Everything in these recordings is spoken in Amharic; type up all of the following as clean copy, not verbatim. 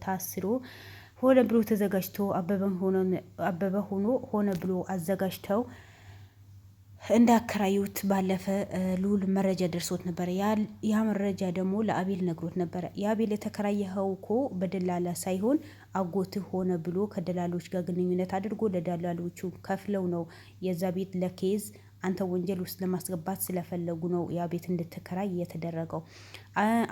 ታስሮ ሆነ ብሎ ተዘጋጅቶ አበበ ሆኖ ሆነ ብሎ አዘጋጅተው እንዳከራዩት ባለፈ ልዑል መረጃ ደርሶት ነበረ። ያ መረጃ ደግሞ ለአቤል ነግሮት ነበረ። የአቤል የተከራየኸው እኮ በደላላ ሳይሆን አጎትህ ሆነ ብሎ ከደላሎች ጋር ግንኙነት አድርጎ ለደላሎቹ ከፍለው ነው የዛ ቤት ለ case አንተ ወንጀል ውስጥ ለማስገባት ስለፈለጉ ነው ያ ቤት እንድትከራይ የተደረገው።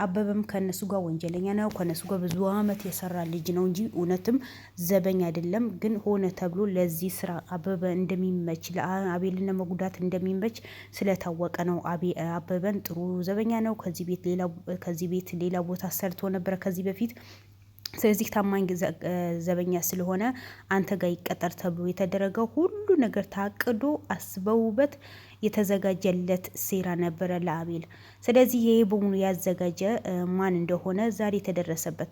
አበበም ከነሱ ጋር ወንጀለኛ ነው፣ ከነሱ ጋር ብዙ አመት የሰራ ልጅ ነው እንጂ እውነትም ዘበኛ አይደለም። ግን ሆነ ተብሎ ለዚህ ስራ አበበ እንደሚመች አቤልን ለመጉዳት እንደሚመች ስለታወቀ ነው። አበበን ጥሩ ዘበኛ ነው። ከዚህ ቤት ሌላ ቦታ ሰርቶ ነበረ ከዚህ በፊት። ስለዚህ ታማኝ ዘበኛ ስለሆነ አንተ ጋር ይቀጠር ተብሎ የተደረገው ሁሉ ነገር ታቅዶ አስበውበት የተዘጋጀለት ሴራ ነበረ ለአቤል። ስለዚህ ይሄ በሙሉ ያዘጋጀ ማን እንደሆነ ዛሬ የተደረሰበት።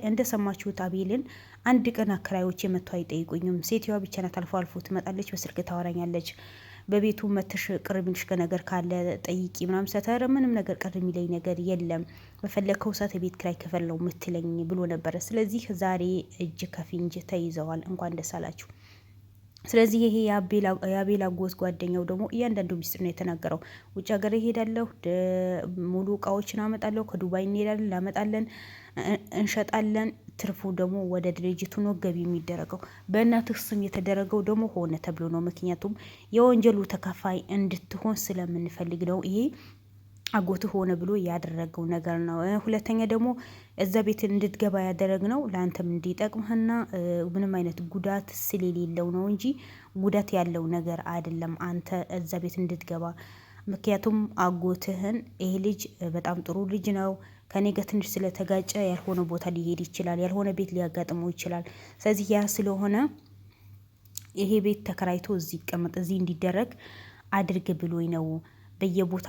እንደሰማችሁት አቤልን አንድ ቀን አከራዮች መጥቶ አይጠይቁኝም፣ ሴትዋ ብቻ ናት አልፎ አልፎ ትመጣለች፣ በስልክ ታወራኛለች፣ በቤቱ መተሽ ቅር የሚልሽ ነገር ካለ ጠይቂ ምናምን ሰተረ ምንም ነገር ቅር የሚለኝ ነገር የለም፣ በፈለግከው ሰዓት የቤት ኪራይ ክፈል ነው ምትለኝ ብሎ ነበረ። ስለዚህ ዛሬ እጅ ከፍንጅ ተይዘዋል። እንኳን ደስ አላችሁ። ስለዚህ ይሄ የአቤል አጎት ጓደኛው ደግሞ እያንዳንዱ ሚስጥር ነው የተናገረው። ውጭ ሀገር እሄዳለሁ፣ ሙሉ እቃዎችን አመጣለሁ፣ ከዱባይ እንሄዳለን፣ ላመጣለን፣ እንሸጣለን። ትርፉ ደግሞ ወደ ድርጅቱ ነው ገቢ የሚደረገው። በእናትህ ስም የተደረገው ደግሞ ሆነ ተብሎ ነው። ምክንያቱም የወንጀሉ ተካፋይ እንድትሆን ስለምንፈልግ ነው። ይሄ አጎትህ ሆነ ብሎ ያደረገው ነገር ነው። ሁለተኛ ደግሞ እዛ ቤት እንድትገባ ያደረግነው ለአንተም እንዲጠቅምህና ምንም አይነት ጉዳት ስለሌለው ነው እንጂ ጉዳት ያለው ነገር አይደለም። አንተ እዛ ቤት እንድትገባ ምክንያቱም አጎትህን ይሄ ልጅ በጣም ጥሩ ልጅ ነው፣ ከኔ ጋር ትንሽ ስለተጋጨ ያልሆነ ቦታ ሊሄድ ይችላል፣ ያልሆነ ቤት ሊያጋጥመው ይችላል። ስለዚህ ያ ስለሆነ ይሄ ቤት ተከራይቶ እዚህ ይቀመጥ እዚህ እንዲደረግ አድርግ ብሎኝ ነው በየቦታ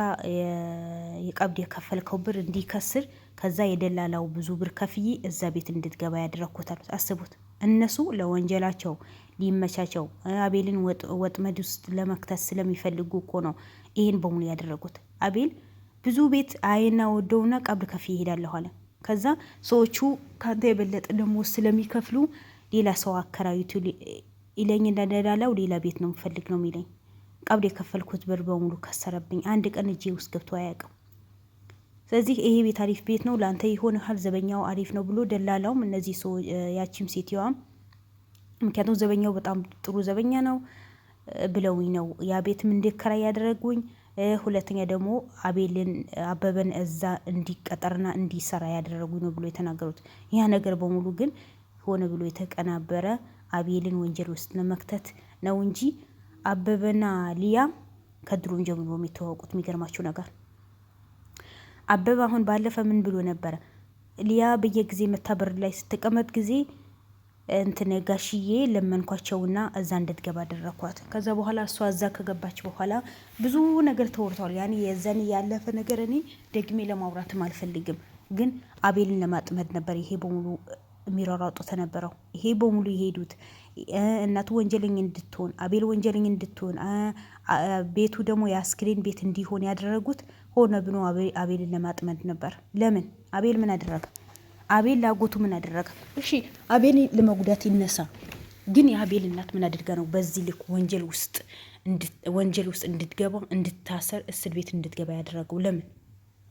የቀብድ የከፈልከው ብር እንዲከስር ከዛ የደላላው ብዙ ብር ከፍዬ እዛ ቤት እንድትገባ ያደረግኩት አሉት። አስቡት፣ እነሱ ለወንጀላቸው ሊመቻቸው አቤልን ወጥመድ ውስጥ ለመክተት ስለሚፈልጉ እኮ ነው ይሄን በሙሉ ያደረጉት። አቤል ብዙ ቤት አይና ወደውና ቀብድ ከፍዬ እሄዳለሁ አለ። ከዛ ሰዎቹ ከአንተ የበለጠ ደሞዝ ስለሚከፍሉ ሌላ ሰው አከራይቱ ይለኝ እንደደላላው ሌላ ቤት ነው የምፈልግ ነው የሚለኝ። ቀብድ የከፈልኩት ብር በሙሉ ከሰረብኝ። አንድ ቀን እጄ ውስጥ ገብቶ አያውቅም። ስለዚህ ይሄ ቤት አሪፍ ቤት ነው ለአንተ ይሆንሃል፣ ዘበኛው አሪፍ ነው ብሎ ደላላውም እነዚህ ሰው ያቺም ሴትዋም ምክንያቱም ዘበኛው በጣም ጥሩ ዘበኛ ነው ብለውኝ ነው ያ ቤትም እንዲከራይ ያደረጉኝ። ሁለተኛ ደግሞ አቤልን አበበን እዛ እንዲቀጠርና እንዲሰራ ያደረጉኝ ነው ብሎ የተናገሩት። ያ ነገር በሙሉ ግን ሆነ ብሎ የተቀናበረ አቤልን ወንጀል ውስጥ ለመክተት ነው እንጂ አበበና ሊያ ከድሮም ጀምሮ የሚተዋወቁት። የሚገርማችሁ ነገር አበበ አሁን ባለፈ ምን ብሎ ነበረ? ሊያ በየጊዜ መታበር ላይ ስትቀመጥ ጊዜ እንትን ጋሽዬ ለመንኳቸውና እዛ እንድትገባ አደረኳት። ከዛ በኋላ እሷ እዛ ከገባች በኋላ ብዙ ነገር ተወርቷል። ያኔ የዛን ያለፈ ነገር እኔ ደግሜ ለማውራትም አልፈልግም፣ ግን አቤልን ለማጥመድ ነበር ይሄ በሙሉ የሚሯሯጡት ነበረው። ይሄ በሙሉ የሄዱት እናቱ ወንጀለኝ እንድትሆን፣ አቤል ወንጀለኝ እንድትሆን፣ ቤቱ ደግሞ የአስክሬን ቤት እንዲሆን ያደረጉት ሆነ ብሎ አቤልን ለማጥመድ ነበር። ለምን አቤል ምን አደረገ? አቤል ለአጎቱ ምን አደረገ? እሺ አቤል ለመጉዳት ይነሳ፣ ግን የአቤል እናት ምን አድርጋ ነው በዚህ ልክ ወንጀል ውስጥ እንድትገባ እንድታሰር እስር ቤት እንድትገባ ያደረገው? ለምን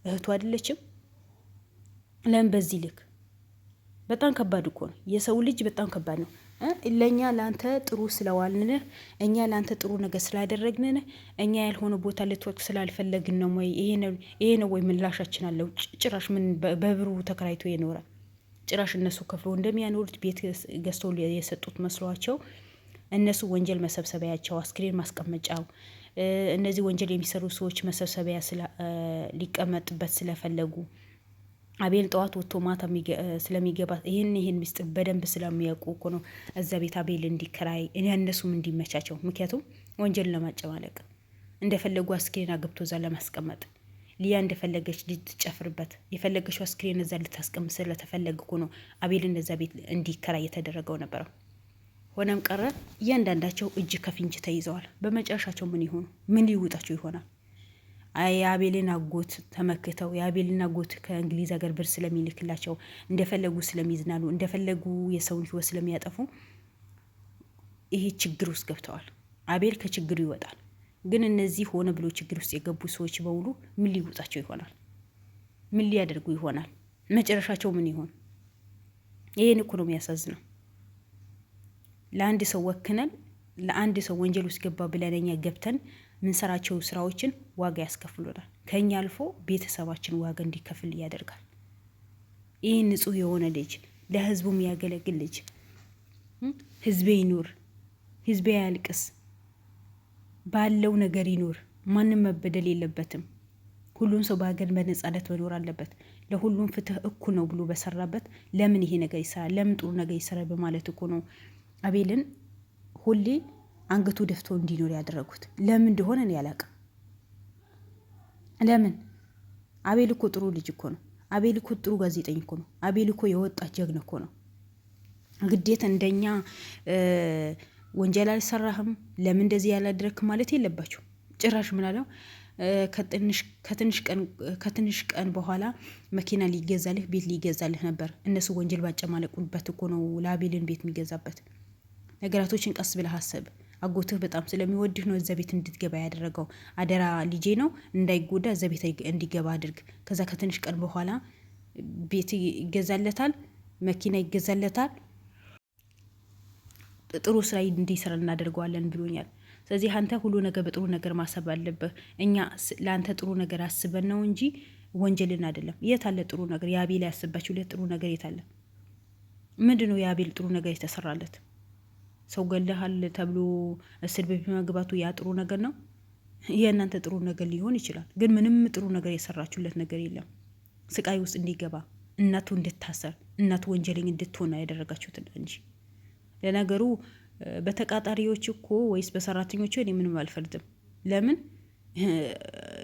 እህቱ አይደለችም? ለምን በዚህ ልክ? በጣም ከባድ እኮ ነው። የሰው ልጅ በጣም ከባድ ነው። ለእኛ ለአንተ ጥሩ ስለዋልንህ፣ እኛ ለአንተ ጥሩ ነገር ስላደረግንህ፣ እኛ ያልሆነ ቦታ ልትወቅ ስላልፈለግን ነው ወይ? ይሄ ነው ወይ ምላሻችን? አለው ጭራሽ ምን በብሩ ተከራይቶ የኖረ ጭራሽ እነሱ ከፍሎ እንደሚያኖሩት ቤት ገዝተው የሰጡት መስሏቸው እነሱ ወንጀል መሰብሰቢያቸው አስክሬን ማስቀመጫው እነዚህ ወንጀል የሚሰሩ ሰዎች መሰብሰቢያ ሊቀመጥበት ስለፈለጉ አቤል ጠዋት ወጥቶ ማታ ስለሚገባ ይህን ሚስጥር በደንብ ስለሚያውቁ እኮ ነው እዛ ቤት አቤል እንዲከራይ እነሱም እንዲመቻቸው። ምክንያቱም ወንጀል ለማጨማለቅ እንደፈለጉ አስክሬን አገብቶ እዛ ለማስቀመጥ ሊያ እንደፈለገች ልትጨፍርበት የፈለገችው አስክሬን እዛ ልታስቀምጥ ስለተፈለገ እኮ ነው አቤል እዛ ቤት እንዲከራይ የተደረገው ነበረው። ሆነም ቀረ እያንዳንዳቸው እጅ ከፍንጅ ተይዘዋል። በመጨረሻቸው ምን ይሆኑ? ምን ሊውጣቸው ይሆናል? የአቤልን አጎት ተመክተው፣ የአቤልን አጎት ከእንግሊዝ ሀገር ብር ስለሚልክላቸው፣ እንደፈለጉ ስለሚዝናኑ፣ እንደፈለጉ የሰውን ሕይወት ስለሚያጠፉ ይሄ ችግር ውስጥ ገብተዋል። አቤል ከችግሩ ይወጣል። ግን እነዚህ ሆነ ብሎ ችግር ውስጥ የገቡ ሰዎች በሙሉ ምን ሊውጣቸው ይሆናል? ምን ሊያደርጉ ይሆናል? መጨረሻቸው ምን ይሆን? ይሄን እኮ ነው የሚያሳዝነው። ለአንድ ሰው ወክነን፣ ለአንድ ሰው ወንጀል ውስጥ ገባ ብለን እኛ ገብተን ምንሰራቸው ስራዎችን ዋጋ ያስከፍሉናል። ከኛ አልፎ ቤተሰባችን ዋጋ እንዲከፍል ያደርጋል። ይህ ንጹህ የሆነ ልጅ፣ ለህዝቡ የሚያገለግል ልጅ፣ ህዝቤ ይኑር፣ ህዝቤ አያልቅስ፣ ባለው ነገር ይኑር፣ ማንም መበደል የለበትም፣ ሁሉም ሰው በሀገር በነጻነት መኖር አለበት፣ ለሁሉም ፍትህ እኩል ነው ብሎ በሰራበት ለምን ይሄ ነገር ይሰራል? ለምን ጥሩ ነገር ይሰራል? በማለት እኮ ነው አቤልን ሁሌ አንገቱ ደፍቶ እንዲኖር ያደረጉት። ለምን እንደሆነ እኔ አላቅም። ለምን? አቤል እኮ ጥሩ ልጅ እኮ ነው። አቤል እኮ ጥሩ ጋዜጠኝ እኮ ነው። አቤል እኮ የወጣት ጀግና እኮ ነው። ግዴታ እንደኛ ወንጀል አልሰራህም፣ ለምን እንደዚህ ያላደረክ ማለት የለባቸው። ጭራሽ ምናለው፣ ከትንሽ ቀን በኋላ መኪና ሊገዛልህ፣ ቤት ሊገዛልህ ነበር። እነሱ ወንጀል ባጨማለቁበት እኮ ነው ለአቤልን ቤት የሚገዛበት። ነገራቶችን ቀስ ብለህ አስብ። አጎትህ በጣም ስለሚወድህ ነው እዛ ቤት እንድትገባ ያደረገው። አደራ ልጄ ነው እንዳይጎዳ እዛ ቤት እንዲገባ አድርግ። ከዛ ከትንሽ ቀን በኋላ ቤት ይገዛለታል፣ መኪና ይገዛለታል፣ ጥሩ ስራ እንዲሰራ እናደርገዋለን ብሎኛል። ስለዚህ አንተ ሁሉ ነገር በጥሩ ነገር ማሰብ አለብህ። እኛ ለአንተ ጥሩ ነገር አስበን ነው እንጂ ወንጀልን አይደለም። የት አለ ጥሩ ነገር? የአቤል ያስባችሁለት ጥሩ ነገር የት አለ? ምንድን ነው የአቤል ጥሩ ነገር የተሰራለት? ሰው ገለሃል ተብሎ እስር ቤት መግባቱ ያ ጥሩ ነገር ነው? የእናንተ ጥሩ ነገር ሊሆን ይችላል፣ ግን ምንም ጥሩ ነገር የሰራችሁለት ነገር የለም። ስቃይ ውስጥ እንዲገባ፣ እናቱ እንድታሰር፣ እናቱ ወንጀለኛ እንድትሆን ያደረጋችሁት እንጂ። ለነገሩ በተቃጣሪዎች እኮ ወይስ በሰራተኞቹ እኔ ምንም አልፈርድም። ለምን?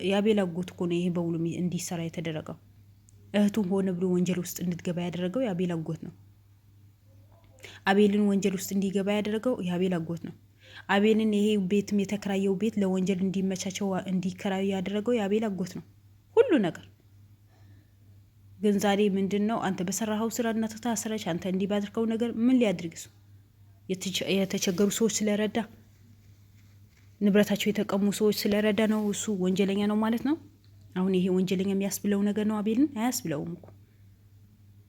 የአቤል አጎት እኮ ነው ይሄ በሙሉ እንዲሰራ የተደረገው። እህቱም ሆነ ብሎ ወንጀል ውስጥ እንድትገባ ያደረገው የአቤል አጎት ነው። አቤልን ወንጀል ውስጥ እንዲገባ ያደረገው የአቤል አጎት ነው። አቤልን ይሄ ቤትም የተከራየው ቤት ለወንጀል እንዲመቻቸው እንዲከራዩ ያደረገው የአቤል አጎት ነው። ሁሉ ነገር ግን ዛሬ ምንድን ነው? አንተ በሰራኸው ስራ እናትህ ታሰረች፣ አንተ እንዲህ ባድርከው ነገር ምን ሊያድርግ እሱ? የተቸገሩ ሰዎች ስለረዳ፣ ንብረታቸው የተቀሙ ሰዎች ስለረዳ ነው እሱ ወንጀለኛ ነው ማለት ነው። አሁን ይሄ ወንጀለኛ የሚያስብለው ነገር ነው? አቤልን አያስብለውም እኮ።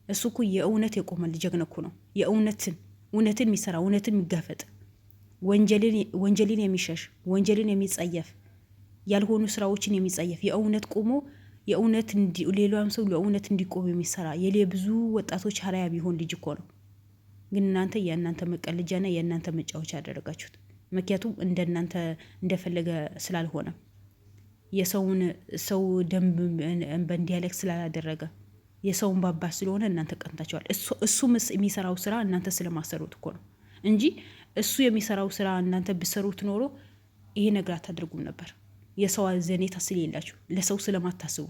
እሱ እኮ የእውነት የቆመ ጀግና እኮ ነው። የእውነትን እውነትን የሚሰራ፣ እውነትን የሚጋፈጥ፣ ወንጀልን የሚሸሽ፣ ወንጀልን የሚጸየፍ፣ ያልሆኑ ስራዎችን የሚጸየፍ፣ የእውነት ቆሞ የእውነት ሌላም ሰው ለእውነት እንዲቆም የሚሰራ የሌ ብዙ ወጣቶች አርአያ ቢሆን ልጅ እኮ ነው። ግን እናንተ የእናንተ መቀለጃና የእናንተ መጫወቻ ያደረጋችሁት። ምክንያቱም እንደናንተ እንደፈለገ ስላልሆነ፣ የሰውን ሰው ደንብ እንዲያለቅ ስላላደረገ፣ የሰውን ባባ ስለሆነ እናንተ ቀንታቸዋል። እሱ የሚሰራው ስራ እናንተ ስለማሰሩት እኮ ነው እንጂ እሱ የሚሰራው ስራ እናንተ ብሰሩት ኖሮ ይሄ ነገር አታደርጉም ነበር። የሰው አዘኔታ ስለሌላችሁ፣ ለሰው ስለማታስቡ፣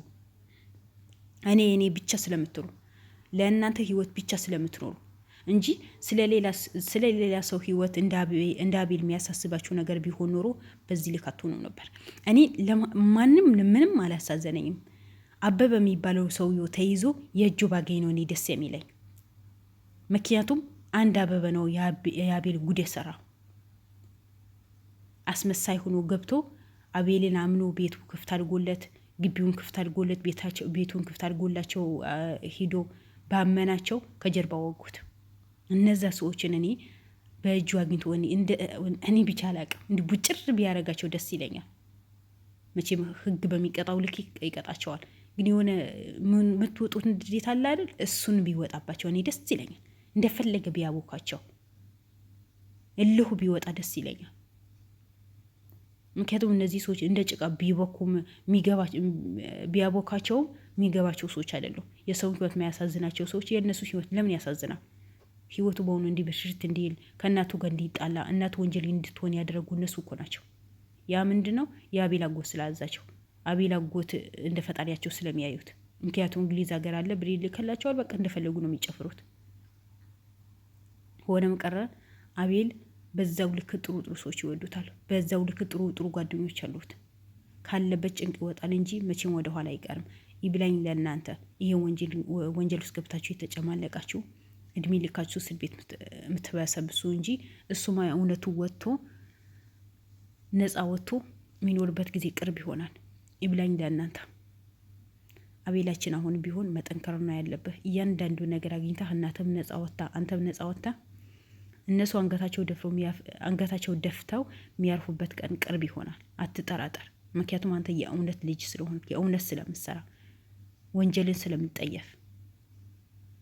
እኔ እኔ ብቻ ስለምትሉ፣ ለእናንተ ህይወት ብቻ ስለምትኖሩ እንጂ ስለሌላ ሰው ህይወት እንደ አቤል የሚያሳስባቸው ነገር ቢሆን ኖሮ በዚህ ልክ አትሆኑም ነበር። እኔ ማንም ምንም አላሳዘነኝም። አበበ የሚባለው ሰውዬው ተይዞ የእጁ ባገኝ ነው እኔ ደስ የሚለኝ። ምክንያቱም አንድ አበበ ነው የአቤል ጉድ የሰራው። አስመሳይ ሆኖ ገብቶ አቤልን አምኖ ቤቱ ክፍት አድርጎለት፣ ግቢውን ክፍት አድርጎለት፣ ቤቱን ክፍት አድርጎላቸው ሂዶ ባመናቸው ከጀርባ ወጉት። እነዛ ሰዎችን እኔ በእጁ አግኝቶ እኔ ብቻ አላቅም፣ እንዲህ ቡጭር ቢያደርጋቸው ደስ ይለኛል። መቼም ህግ በሚቀጣው ልክ ይቀጣቸዋል። ግን የሆነ የምትወጡት ንዴት አለ አይደል? እሱን ቢወጣባቸው እኔ ደስ ይለኛል። እንደፈለገ ቢያቦካቸው፣ እልሁ ቢወጣ ደስ ይለኛል። ምክንያቱም እነዚህ ሰዎች እንደ ጭቃ ቢቦኩም ቢያቦካቸውም የሚገባቸው ሰዎች አይደሉም። የሰውን ህይወት የማያሳዝናቸው ሰዎች የእነሱ ህይወት ለምን ያሳዝናል? ህይወቱ በሆኑ እንዲህ ብሽርት እንዲል፣ ከእናቱ ጋር እንዲጣላ፣ እናቱ ወንጀል እንድትሆን ያደረጉ እነሱ እኮ ናቸው። ያ ምንድን ነው? የአቤል አጎት ስላዛቸው፣ አቤል አጎት እንደ ፈጣሪያቸው ስለሚያዩት። ምክንያቱም እንግሊዝ ሀገር አለ፣ ብር ይልክላቸዋል። በቃ እንደፈለጉ ነው የሚጨፍሩት። ሆነም ቀረ አቤል በዛው ልክ ጥሩ ጥሩ ሰዎች ይወዱታል። በዛው ልክ ጥሩ ጥሩ ጓደኞች አሉት። ካለበት ጭንቅ ይወጣል እንጂ መቼም ወደኋላ አይቀርም። ይብላኝ ለእናንተ ይሄ ወንጀል ውስጥ ገብታችሁ የተጨማለቃችሁ እድሜ ልካችሁ እስር ቤት የምትበሰብሱ እንጂ እሱማ እውነቱ ወጥቶ ነፃ ወጥቶ የሚኖርበት ጊዜ ቅርብ ይሆናል። ይብላኝ ለእናንተ። አቤላችን አሁን ቢሆን መጠንከር ነው ያለብህ። እያንዳንዱ ነገር አግኝተህ እናትም ነፃ ወጥታ አንተም ነፃ ወጥታ እነሱ አንገታቸው ደፍተው የሚያርፉበት ቀን ቅርብ ይሆናል። አትጠራጠር። ምክንያቱም አንተ የእውነት ልጅ ስለሆንክ የእውነት ስለምሰራ ወንጀልን ስለምጠየፍ